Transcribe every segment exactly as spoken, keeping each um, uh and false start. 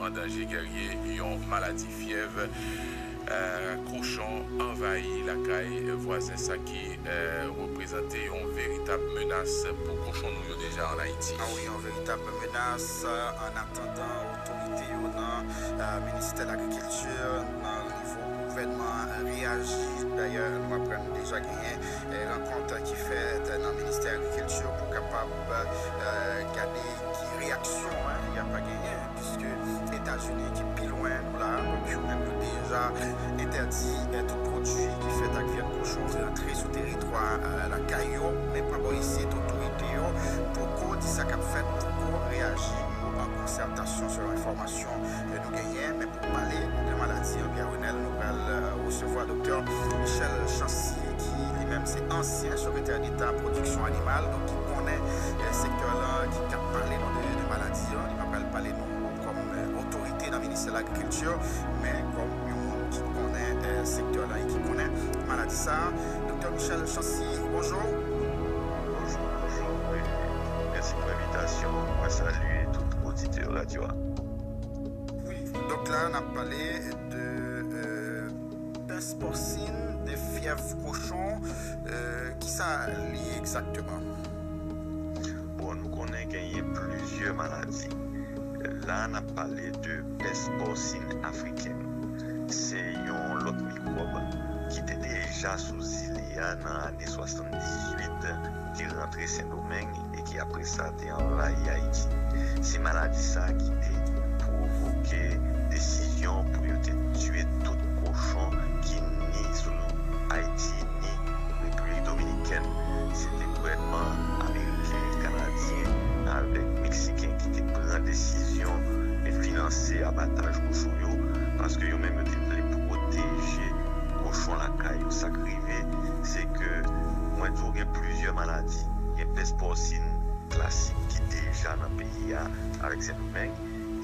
an danje gèrye yon maladi fyèv kochon anvayi lakay vwazen, sa ki reprezante yon veritab menas pou kochon nou yo deja ann Ayiti. A wi, yon veritab menas. An atandan, otorite yo nan ministè lagrikilti, nan nivo gouvènman, reyaji. Dayè, nou aprann deja genyen rankont ki fèt nan ministè agrikilti pou kapab gade ki reyaksyon y ap genyen, piske Etazini ki pi lwen nou la, donk, yo menm yo deja entèdi tout pwodui ki fèt ak vyann kochon rantre sou teritwa lakay yo. Men pa bò isit, otorite yo poko di sa k ap fèt, poko reyaji. Yo an konsètasyon, selon enfòmasyon nou genyen. Men pou pale de maladi an, Pierre Renel, nou pral resevwa doktè Michel Chancy, ki li menm se ansyen sekretè deta pwodiksyon animal, donk ki konnen sektè lan, ki ka pale nou de maladi an. Li pa pral pale nou kòm otorite nan ministè lagrikilti, men kòm yon moun ki konnen sektè lan e ki konnen maladi sa a. Doktè Michel Chancy, bonjou. Bonjou, bonjou. Mèsi pou envitasyon. Mwen salye tout oditè radyo a. Wi, donk la, n ap pale de pès pòsin, de fyèv kochon. Kisa li ye egzakteman? Bon, nou konnen genyen plizyè maladi. La, n ap pale de pès pòsin afrikèn. Se yon lòt mikwòb ki te deja sou zile a nan ane swasanndizwit, te rantre Sendomeng e ki apre sa te anvayi Ayiti. Se maladi sa a ki te pwovoke desizyon pou yo te tiye tout kochon ki ni sou Ayiti ni Repiblik Dominikèn. Se te gouvènman ameriken, kanadyen avèk meksiken ki te pran desizyon e finanse abataj kochon yo, paske yo menm yo te vle pwoteje kochon lakay yo. Sa k rive, se ke mwen di w gen plizyè maladi. Gen pès pòsin klasik ki deja nan peyi a avèk Sendomeng,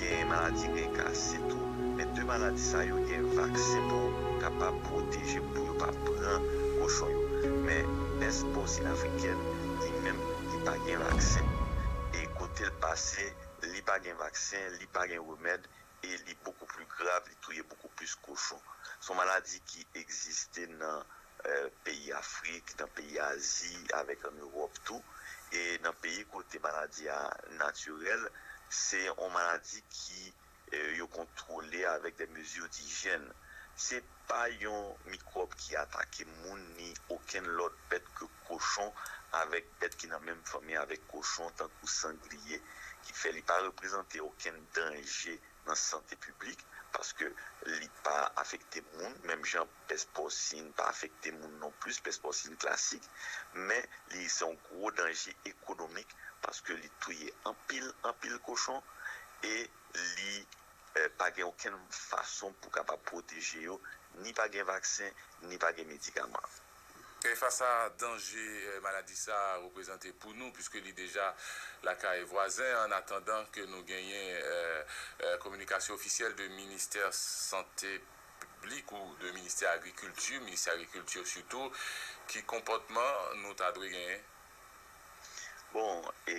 gen maladi ren kase tou. Men de maladi sa yo gen vaksen pou kapab pwoteje pou yo pa pran kochon yo. Men pès pòsin afrikèn, li menm, li pa gen vaksen. E kote l pase, li pa gen vaksen, li pa gen remèd, e li bokou pli grav, li touye bokou plis kochon. Se yon maladi ki egziste nan peyi Afrik, nan peyi Azi, avèk ann Ewòp tou. E nan peyi kote maladi a natirèl, se yon maladi ki yo kontwole avèk de mezi dijyèn. Se pa yon mikwòb ki atake moun ni okenn lòt bèt ke kochon, avèk bèt ki nan menm fanmi avèk kochon, tankou sangliye, ki fè li pa reprezante okenn danje nan sante piblik, paske li pa afekte moun, menm jan pès pòsin pa afekte moun non plis, pès pòsin klasik, men li se yon gwo danje ekonomik, paske li touye anpil, anpil kochon, e li pa gen okenn fason pou kapab pwoteje yo, ni pa gen vaksen, ni pa gen medikaman. E fas a danje maladi sa a reprezante pou nou, piske li deja lakay vwazen, an atandan ke nou genyen kominikasyon ofisyèl de ministè sante piblik ou de ministè agrikilti, ministè agrikilti sitou, ki konpòtman nou ta dwe genyen? Bon, e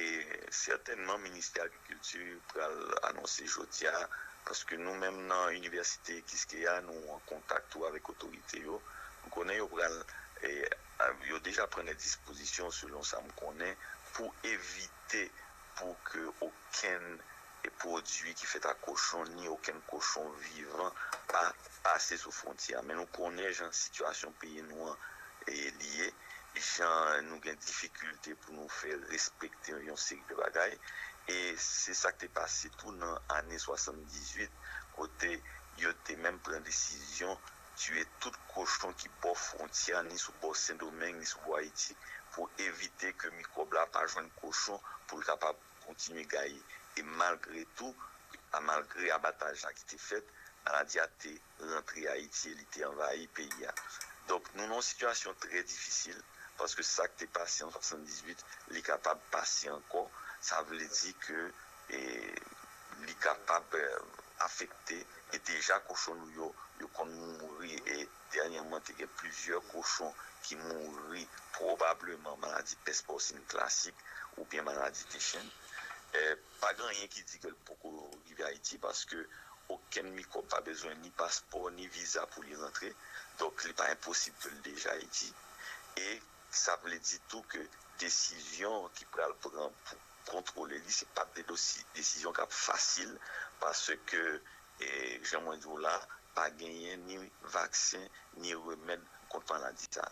sètènman, ministè agrikilti pral anonse jodi a, paske nou menm nan inivèsite Kiskeya, nou an kontak tou avèk otorite yo. Nou konnen yo pral, e, yo deja pran de dispozisyon, selon sa m konnen, pou evite pou ke okenn e pwodui ki fèt ak kochon, ni okenn kochon vivan, pa pase sou fwontyè a. Men nou konnen jan sitiyasyon peyi nou an li ye, jan nou gen difikilte pou nou fè respekte yon seri de bagay. E se sa k te pase tou nan ane swasanndizwit, kote yo te menm pran desizyon tiye tout kochon ki bò fwontyè a, ni sou bò Sendomeng, ni sou bò Ayiti, pou evite ke mikwòb la pa jwenn kochon pou l kapab kontinye gaye. E malgre tou, a malgre abataj la ki te fèt, maladi a te rantre Ayiti e li te anvayi peyi a. Donk, nou nan yon sitiyasyon trè difisil, paske sa k te pase an swasanndizwit, li kapab pase ankò. Sa vle di ke, e, li kapab, e, afekte, e deja kochon nou yo, yo konn mouri, e dènyèman, te gen plizyè kochon ki mouri, pwobableman maladi pès pòsin klasik oubyen maladi Deschênes. E, pa gen anyen ki di ke l poko rive Ayiti. Ayiti, paske okenn mikwòb pa bezwen ni paspò, ni viza pou li rantre. Donk, li pa enposib ke l deja Ayiti. E sa vle di tou ke desizyon ki pral pran pou kontwole li, se pa de dosi-, desizyon k ap fasil, paske, e, jan mwen di w la, pa genyen ni vaksen, ni remèd kont maladi sa.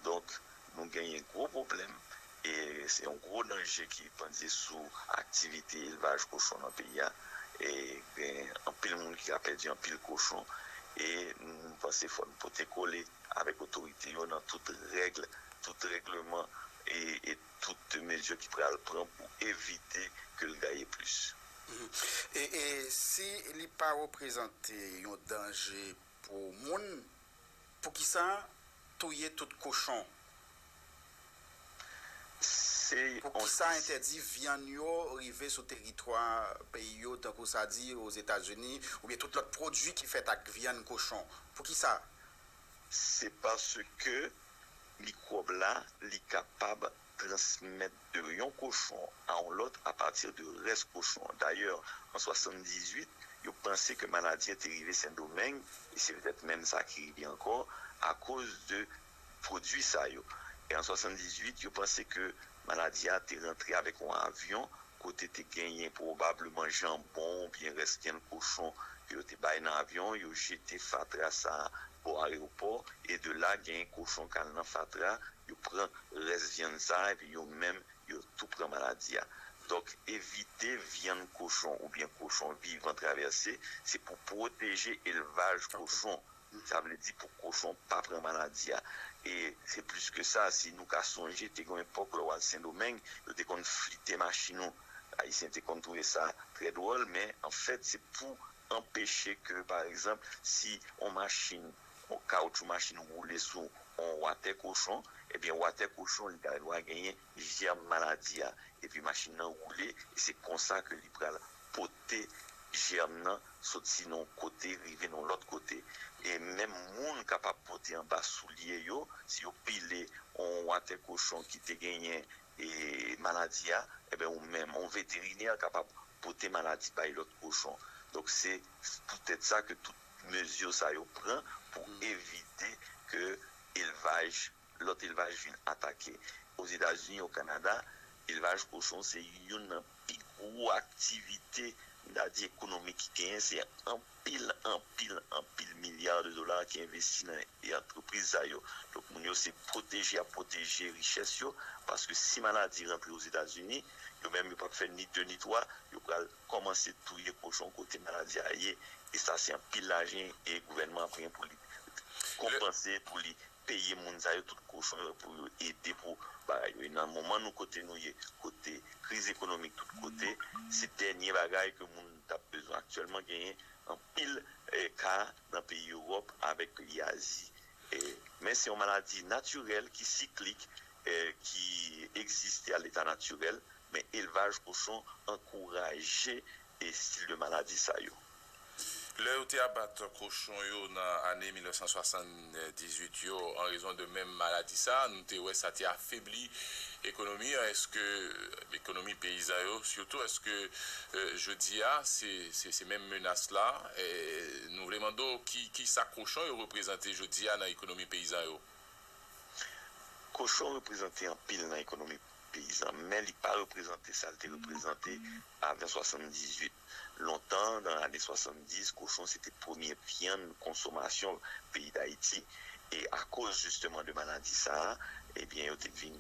Donk, nou genyen gwo pwoblèm, e se yon gwo danje ki pandye sou aktivite elvaj kochon nan peyi a. E gen anpil moun ki ka pèdi anpil kochon, e nou panse fò n pote kole avèk otorite yo nan tout règ, tout règleman e, e tout mezi ki pral pran pou evite ke l gaye plis. E, e si li pa reprezante yon danje pou moun, poukisa touye tout kochon? Se Poukisa entèdi vyann yo rive sou teritwa peyi yo, tankou sa di Ozetazini, oubyen tout lòt pwodui ki fèt ak vyann kochon? Poukisa? Se paske mikwòb la, li kapab transmèt de yon kochon a yon lòt apati de rès kochon. Dayè, an swasanndizuit, yo panse ke maladi a te rive Sendomeng, e se petèt menm sa ki rive ankò, akoz de pwodui sa yo. E an swasanndizuit, yo panse ke maladi a te rantre avèk yon avyon kote te genyen pwobableman janbon oubyen rès vyann kochon ke yo te bay nan avyon, yo jete fatra sa a bò ayewopò, e de la, genyen kochon k al nan fatra, yo pran rès vyann sa a, epi yo menm, yo tou pran maladi a. Donk, evite vyann kochon oubyen kochon vivan travèse, se pou pwoteje elvaj kochon. Sa vle di pou kochon pa pran maladi a. E se plis ke sa, si nou ka sonje, te gen yon epòk lè w al Sendomeng, yo te konn flite machin ou. Ayisyen te konn twouve sa trè dwòl, men anfèt, se pou anpeche ke, pa egzanp, si yon machin, yon kawoutchou machin woule sou yon watè kochon, ebyen, watè kochon, li ta dwa genyen jèm maladi a. Epi machin nan woule, e se konsa ke li pral pote jèm nan soti nan yon kote, rive nan yon lòt kote. E menm moun kapab pote anba soulye yo, si yo pile yon watè kochon ki te genyen e maladi a, ebyen, ou menm, yon veterinè kapab pote maladi bay lòt kochon. Donk, se poutèt sa ke tout mezi sa yo pran pou evite ke elvaj, lòt elvaj vin atake. Ozetazini, o Kanada, elvaj kochon se youn nan pi gwo aktivite, m ta di, ekonomik ki genyen, se anpil, anpil, anpil milya de dola ki envesti nan e antrepriz sa yo. Donk, moun yo se pwoteje y ap pwoteje richès yo, paske si maladi rantre Ozetazini, yo menm yo p ap fè ni de ni twa, yo pral kòmanse touye kochon kote maladi a ye. E sa se anpil lajan e gouvènman ap gen pou li konpanse, pou li peye moun sa yo tout kochon yo pou yo ede pou bagay yo. E nan moman nou kote nou ye, kote kriz ekonomik tout kote, se dènye bagay ke moun t ap bezwen aktyèlman genyen anpil eh, ka nan peyi Ewòp avèk peyi Azi. Eh, men se yon maladi natirèl ki siklik, eh, ki egziste a leta natirèl, men elvaj kochon ankouraje e stil de maladi sa yo. Lè yo te abat kochon yo nan ane mil nèf san swasanndizuit yo, an rezon de menm maladi sa, nou te wè sa te afebli ekonomi an, èske ekonomi peyizan yo, sitou èske eh, jodi a, se, se, se menm menas la, eh, nou vle mande w ki, ki sa kochon yo reprezante jodi a nan ekonomi peyizan yo? Kochon reprezante anpil nan ekonomi peyizan, men li pa reprezante sa l te reprezante avan swasanndizuit. Lontan, nan ane swasanndis, kochon se te premye vyann konsomasyon peyi Dayiti. E akoz jisteman de maladi sa a, ebyen, yo te vin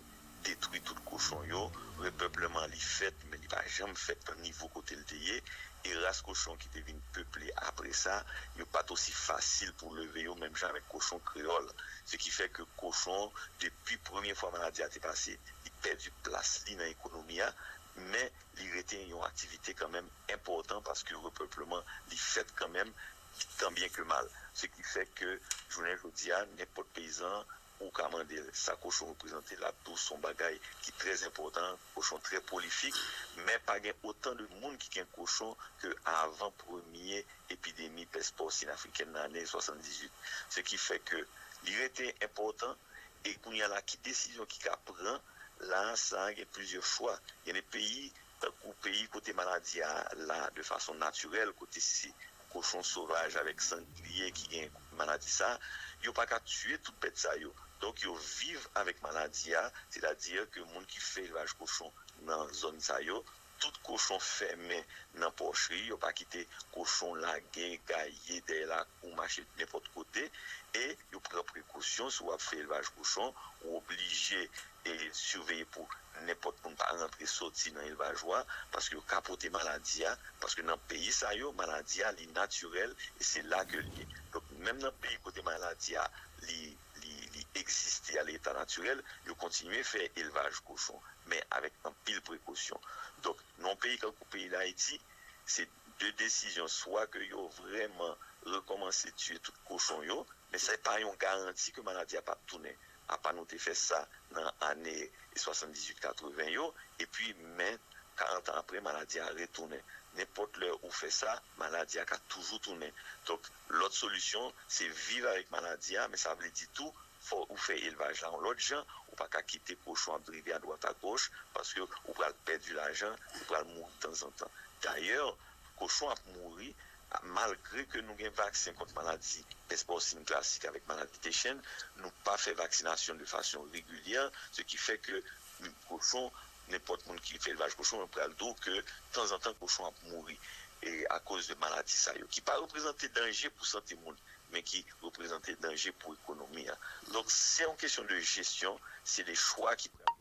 detwi tout kochon yo. Repèpleman li fèt, men li pa janm fèt nan nivo kote l te ye. E ras kochon ki te vin peple apre sa, yo pa t osi fasil pou leve yo, menm jan avèk kochon kreyòl. Se ki fè ke kochon, depi premye fwa maladi a te pase, li pèdi plas li nan ekonomi a, men li rete yon aktivite kanmenm enpòtan paske repèpleman li fèt kanmenm, tan byen ke mal. Se ki fè ke jounen jodi a, nenpòt peyizan, ou ka mande l sa kochon reprezante, l ap di w se yon bagay ki trè enpòtan, kochon trè pwolifik, men pa gen otan de moun ki gen kochon ke avan premye epidemi pès pòsin afrikèn nan ane swasanndizuit. Se ki fè ke li rete enpòtan, e kounye a la, ki desizyon ki ka pran la, sa gen plizyè chwa. Gen de peyi, tankou peyi kote maladi a la de fason natirèl, kote se kochon sovaj avèk sangliye ki gen maladi sa, yo pa ka tiye tout bèt sa yo. Donk, yo viv avèk maladi a, sètadi ke moun ki fè elvaj kochon nan zòn sa yo, tout kochon fèmen nan pòchri, yo pa kite kochon lage, gaye dèyè lakou, mache nenpòt kote, e yo pran prekosyon. Si w ap fè elvaj kochon, ou oblije e siveye pou nenpòt moun pa rantre soti nan elvaj ou a, paske yo ka pote maladi a, paske nan peyi sa yo, maladi a, li natirèl, e se la ke l ye. Donk, menm nan peyi kote maladi a, li, li, li egziste a leta natirèl, yo kontinye fè elvaj kochon, men avèk anpil prekosyon. Donk, nan yon peyi kankou peyi Dayiti, se de desizyon, swa ke yo vrèman rekòmanse tiye tout kochon yo, men se pa yon garanti ke maladi a p ap tounen. Apa nou te fè sa nan ane swasanndizuit katreven yo, epi men karant an apre, maladi a retounen. Nenpòt lè ou fè sa, maladi a ka toujou tounen. Donk, lòt solisyon, se viv avèk maladi a, men sa vle di tou, fò ou fè elvaj la yon lòt jan, ou pa ka kite kochon ap drive adwat agòch, paske ou pral pèdi lajan, ou pral mouri tanzantan. Dayè, kochon ap mouri, malgre ke nou gen vaksen kont maladi pès pòsin klasik avèk maladi Techen, nou pa fè vaksinasyon de fason regilyè, se ki fè ke kochon, nenpòt moun ki fè elvaj kochon, mwen pral di w ke tanzantan kochon ap mouri e akoz de maladi sa yo, ki pa reprezante danje pou sante moun, men ki reprezante danje pou ekonomi a. Donk, se yon kesyon de jesyon, se de chwa ki pral